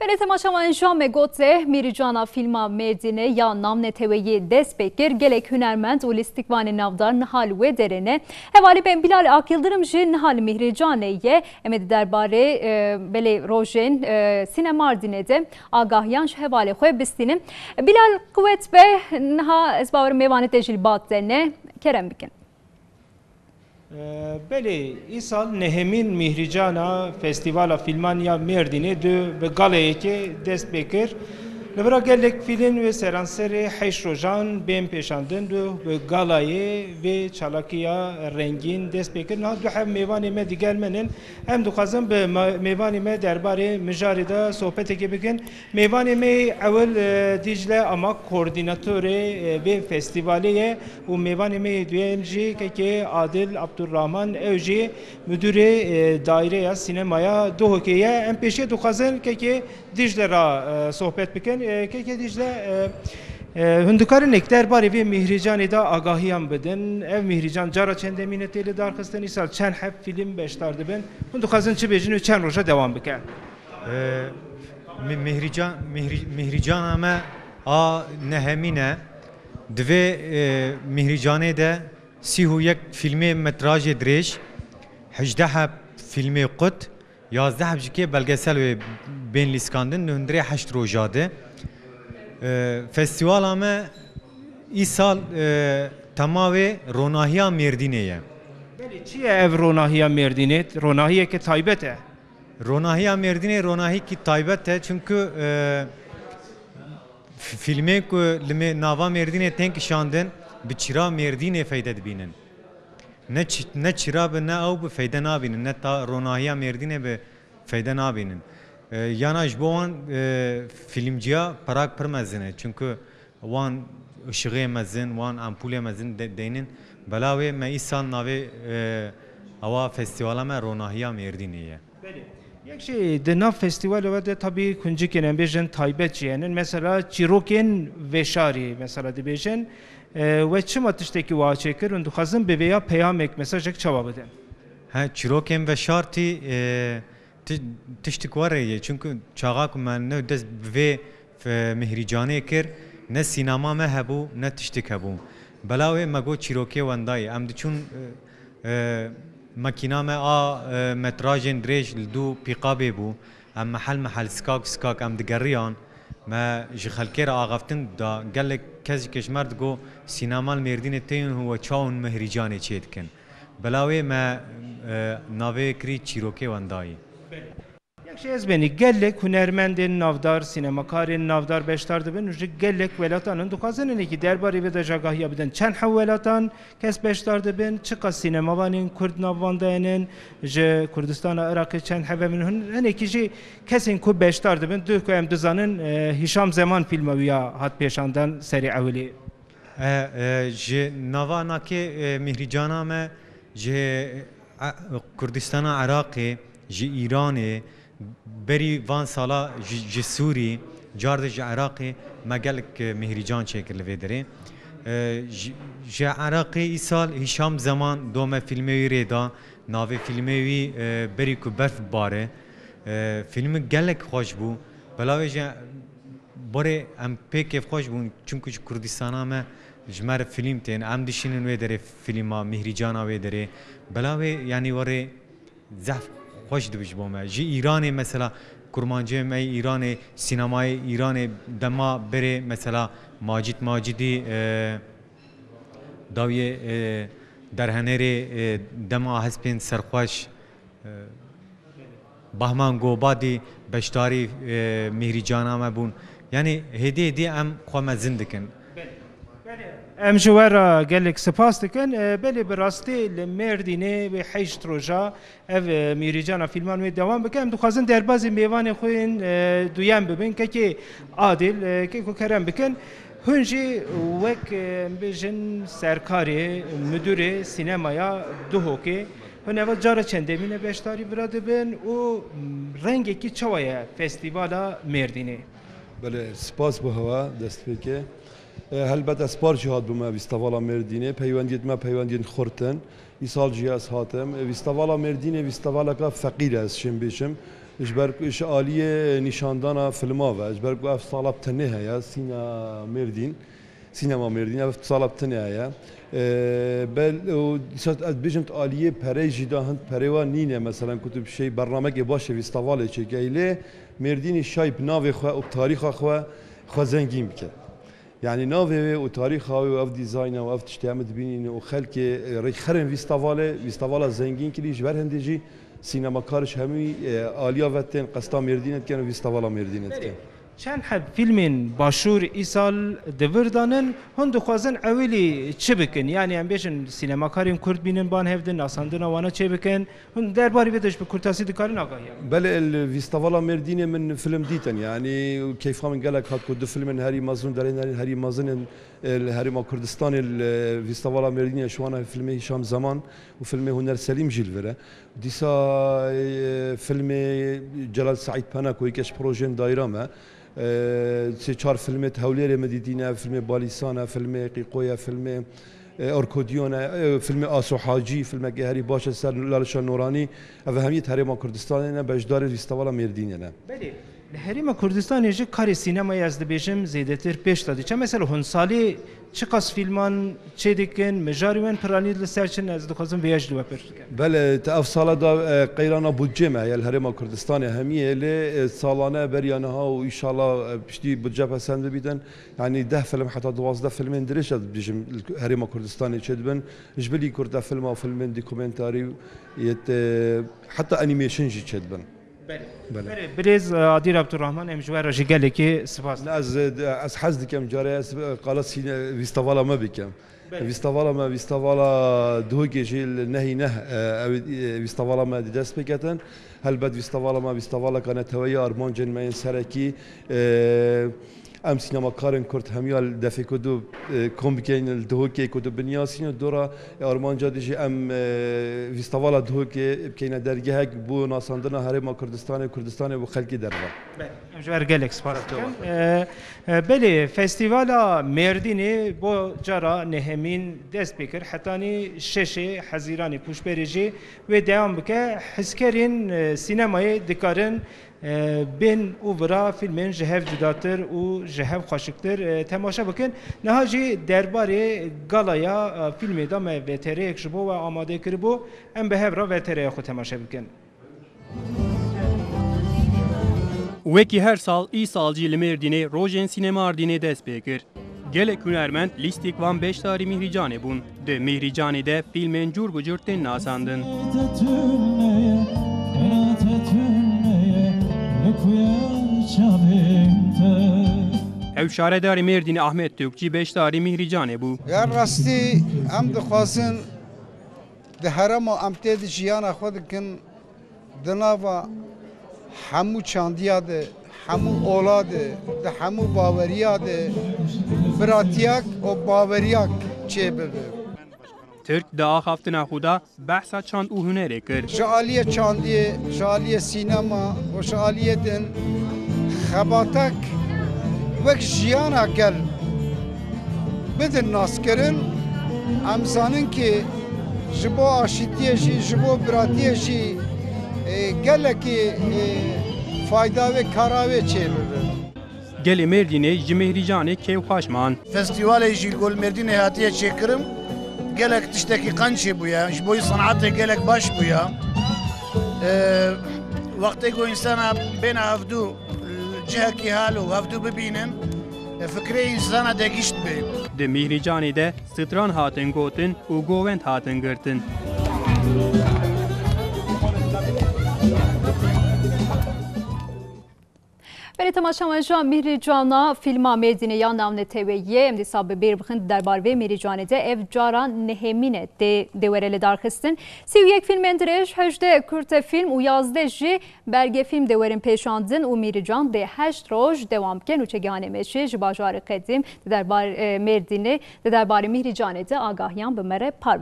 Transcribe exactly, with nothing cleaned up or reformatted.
Belê temaşevanên ji me gote, Mîrîcana Fîlma Mêrdînê ya navneteweyî dest pê kir. Gelek hunermend û lîstikvanên navdar niha li wê derê ne. Hevalê me Bilal Akyıldırım jî niha li Mîhrîcanê ye. Em ê di derbarê, e, belê rojên, e, sînema Mardînê de agahiyan ji hevalê xwe bistînin. Bilal, qewet be, niha ez bawerim mêvanê te jî li ba te ne. Kerem bikin. Belê, îsal nehemîn Mîhrîcana Festîvala Fîlman ya Mêrdînê du bi galayekê dest pê kir. Li vira gelek fîlm wê seranserê heşt rojan bên pêşandin du bi galayê vê çalakiya rengîn dest pê kir. Niha du heb mêvanê me digel me nin. Em dixwazin bi ma-, mêvanê me derbarê mijarê de sohbetekê bikin. Mêvanê me yê ewil, e, Dîcle Amak, koordînatorê, e, vê festîvalê ye û mêvanê me yê duyem jî kekê Adil Abdurrahman, ew jî mudûrê, e, daîreya sînemaya Duhokê ye. Em pêşiya dixwazin kekê Dîcle re, e, sohbet bikin. E, kekê Dîcle, e, e, hûn dikarin êk derbarê vê mîhrîcanê de agahiyan bidin. Ev mîhrîcan cara çendemîn e tê lidarxistin? Îsal çend heb fîlm beşdar dibin? Hûn dixwazin çi bêjin û çend roja dewam bike? Ee, mi-, Mihrican, Mihri-, Mihricana me a nehemîn e. Di vê, e, Mihricanê de sî û yek fîlmê metrajê dirêj, hejdeh heb fîlmê qut, yazdeh heb jî kê belgesel wê bên lîskandin, di hundirê heşt roja de. Ee, festîvala me îsal, e, tema wê ronahiya Mêrdînê ye. Belê, çi ye ev ronahiya Mêrdînê? Ronahiyeke taybet e. Ronahiya Mêrdînê ronahîkî taybet e, çunku, e, f-, fîlmên ku li mê-, nava Mêrdînê tên kişandin, bi çira Mêrdînê feyde dibînin. Ne çi-, ne çira bi, ne ew bi feyde nabînin, ne ta ronahiya Mêrdînê bi feyde nabînin. E, yana ji bo wan, e, fîlmciya perak pir mezin e, çunku wan ışığê mezin, wan ampulê mezin de-, deynin. Bela wê me îsal navê, e, ewa festîvala me ronahiya Mêrdînê ye. Belê. Yek jî di nav festîvala we de tabî kuncikên em bêjin taybet jî henin. Mesela çîrokên veşarî, mesela dibêjin. E, we çima tiştekî wiha çêkir û dixwazin bi vêya peyamek, mesajek çawa bidin? He, çîrokên veşartî, e, Ti-, tiştik were ye, çunku çaxa ku me ne dest bi vê f-, Mihrîcanê kir, ne sînema me hebû, ne tiştik hebû. Bela wê me got çîrokê wendayî. Em diçûn, e, e, makîna me a, e, metrajên dirêj li dû pîqabê bû. Em mehel mehel, skak skak em digeriyan. Me ji xelkê re axaftin da, gelek kes ji keşmer digo sînema li Mêrdînê tê û we çawa hûn Mihrîcanê çêdikin. Bila wê me, e, navê kirî çîrokê wendayî. Yek jî ez benî gelek hunermendên navdar, sînemakarên navdar beşdar dibin û ji gelek welatan in. Dixwazin hinekî derbarê vê de ji agahiya bidin. Çend hew welatan kes beşdar dibin, çiqas sînemavanên kurd nav van de henin, ji Kurdistana Iraqê çend hev in. Hin-, hinekî jî kesên ku beşdar dibin, dûr ku em dizanin, e, Hîşam Zeman fîlma wî ya hat pêşandan serê ewilê. E, e, ji nava nakê, e, Mihrîcana me ji, e, Kurdistana Iraqê, ji Îranê, berî van sala ji, ji Sûrî, car de ji Iraqê me gelek, e, Mihrîcan çêkir li vê derê. E, ji, ji Iraqê îsal Hîşam Zeman dome fîlmê wî rê da, navê fîlmê wî, e, Berî ku berf bibare. E, fîlmik gelek xweş bû. Bela wê jî Borê em pê kêfxweş bûn, çimku ji Kurdistana me, ji me re fîlm tên, em dişînin wê derê fîlma, Mihrîcana wê derê. Bela wê, yanî werê zehf xweş dibe ji bo me. Ji Îranê mesela, kurmancê me yê Îranê, sînemayê Îranê dema berê mesela Macîd Macîdî, e, dawiyê, e, derhenerê, e, dema hespên serxweş, e, Bahman Gobadî beşdarî, e, Mihrîcana me bûn. Yanî hêdî hêdî em xwe mezin dikin. Em ji we re gelek spas dikin. E, belê bi rastî li Mêrdînê wê heşt roja ev, e, Mihrîcana fîlman wê dewam bike. Em dixwazin derbazî mêvanê xwe yên, e, duyem bibin. Kekê Adil, e, keko kerem bikin. Hûn jî wek, e, em bêjin serkarê, mudûrê sînemaya Duhokê, hûn eva cara çendemîn e beşdarî vira dibin û rengekî çawa ye festîvala Mêrdînê? Belê, spas bo hewa destpêkê. E, helbet ez par jî hatibûme festîvala Mêrdînê. Peywendiyên me peywendiyên xurt in. Îsal jî ez hatim. E, festîvala Mêrdînê festîvaleke feqîr e, ez şêm bêjim. Ji ber ku ji aliyê nîşandana filma ve, ji ber ku ev sala bi tenê heye, Sîna Mêrdîn, Sînema Mêrdîn, ev sala bi tenê heye. E, bel, û dîsa ez dibêjim tu aliyê perey jî da hin perê wa nîne, meselen ku tu bi şey bernamekê baş e fîstevalê çêkey lê Mêrdînî şay bi navê xwe û bi tarîxa xwe, xwe zengîn bike. Yanî navê wê û tarîxa wê û ev dîzayna û ev tiştê em dibînin û xelkê, e, rêkxerên fîstevalê, fîstevala zengîn kirî, ji ber hindê jî sînemakar ji hemî, e, aliya ve tên qesta Mêrdînê dikin û fîstevala Mêrdînê dikin. Çend heb fîlmên başûr îsal di vir de nin, hûn dixwazin ewilî çi bikin? Yanî em bêjin sînemakarên kurd bînin ban hev din, nasandina wana çê bikin. Hûn derbarî vê de ji bi kurtasî dikarin agahiya? Belê, li Fîstevala Mêrdînê min film dîtin, yanî keyfa min gelek hat ku du filmên herî mezin, derên herî mezin in, e, li Herêma Kurdistanê li Fîstevala Mêrdînê, ji wana filmê Hîşam Zeman û filmê Huner Selîm jî li vir e. Dîsa, e, filmê Celal Seîd Pena ku yeke ji projeyên dayira me, e, sê çar filmê di Hewlêrê min dîtîne, filmê Balîsan e, filmê Qîqo ye, filmê, e, Orkodiyon e, e, filmê Aso Hacî, filmekê herî baş e ser Lalişa Noranî. Ev hemî di Herêma Kurdistanê ne, beşdarê Fîstevala Mêrdînê ne. Belê. Li Herêma Kurdistanê jî karê sînemayê ez dibêjim zêdetir pêş de diçe. Mesela hûn salê çiqas fîlman çê dikin, mijarê wen piranî li ser çi ne, ez dixwazim vêya jî li we pirs bikim. Belê, te ev sala da, e, qeyrana budcê me heye li Herêma Kurdistanê hemiyê lê, e, salane beriya niha û îşallah, e, piştî budce pesend bibîtin. Yanî deh film heta duwazdeh filmên dirêj ez dibêjim li Herêma Kurdistanê çêdibin. Ji bilî kurte filma, filmên dokumentarî û yet, e, heta animation jî çêdibin. Belê. Belê. Belê, birêz, e, Adîl Abdurrahman, em ji we re jî gelekî spas dikin. Ez, e, ez hez dikim carê ez, e, qala sîne-, fîstevala me bikim. Belê. Fîstevala me, fîstevala Duhokê jî li nehî neh, e, ew, e, fîstevala me dî dest pê ketin. Helbet fîstevala me, fîstevaleka neteweyî, armancên me yên serekî, e, Em sînemakarên kurd hemiya li defê ku du, e, kom bikeyn li Duhokê ku du binyasîn û dora, e, armanca dî jî em, e, fîstevala Duhokê bikeyne dergehek bo nasandina Herêma Kurdistanê, Kurdistanê bo xelkê derve. Belê, em ji we re gelek spas dikin. E, e, belê, Festîvala Mêrdînê bo cara nehemîn dest pê kir. Hetanî şeşê Hezîranê pûşberê jî wê dewam bike. Hizkerên, e, sînemayê dikarin e, bên û vira fîlmên ji hev cudatir û ji hev xweşiktir, e, temaşe bikin. Niha jî derbarê galaya, e, fîlmê de me vetereyek ji bo we amade kiribû. Em bi hev re vetereya xwe temaşe bikin. Wekî her sal, îsal jî li Mêrdînê Rojên Sînema Ardînê dest pê kir. Gelek hunermend lîstik van beşdarî Mîhrîcanê bûn. Di Mîhrîcanê de fîlmên cûr bi cûr tên nasandin. Ew şaredarê Mêrdînê Ahmet Tokçî beşdarî Mîhrîcanê bû. Ya rastî em dixwazin di herema em tê de jiyana xwe dikin, di nava hemû çandiya de, hemû ola de, di hemû baweriya de, biratiyak û baweriyak çêbibe. Tirk di axaftina xwe de behsa çand û hunerê kir. Ji aliyê çandiyê, ji aliyê sînema û ji aliyê din xebatek wek jiyana gel bidin naskirin, em zanin ki ji bo aşîtiyê jî, ji bo biratiyê jî, e, gelekî, e, fayda wê kara wê çêbibe. Gelê Mêrdînê ji Mîhrîcanê kêfxweş man. Festîvalê jî li gol Mêrdînê hatiye çêkirin, gelek tiştekî qenc çêbûye, ji bo wî senatê gelek baş bûye. E, wextê ku însana bêne hevdû, cihekî hal û hevdû bibînin, e, fikrê însana de gişt bê. Di Mîhrîcanê de stran hatin gotin û govend hatin girtin. Belê temaşevanan, ji Mîhrîcana fîlma Mêrdînê ya navneteweyê em dîsa bi bîr bixin, di derbarê vê Mîhrîcanê de ev cara nehemîn e tê dê were lidarxistin. Sî û yek fîlmên dirêj, hejdeh kurte fîlm û yazdeh jî belge fîlm dê werin pêşandin û Mîhrîcan dê heşt roj dewam bikin û çegihanê me jî ji bajarê qedîm di derbar, e, Mêrdînê, di derbarê Mîhrîcanê de agahiyan bi me re parve.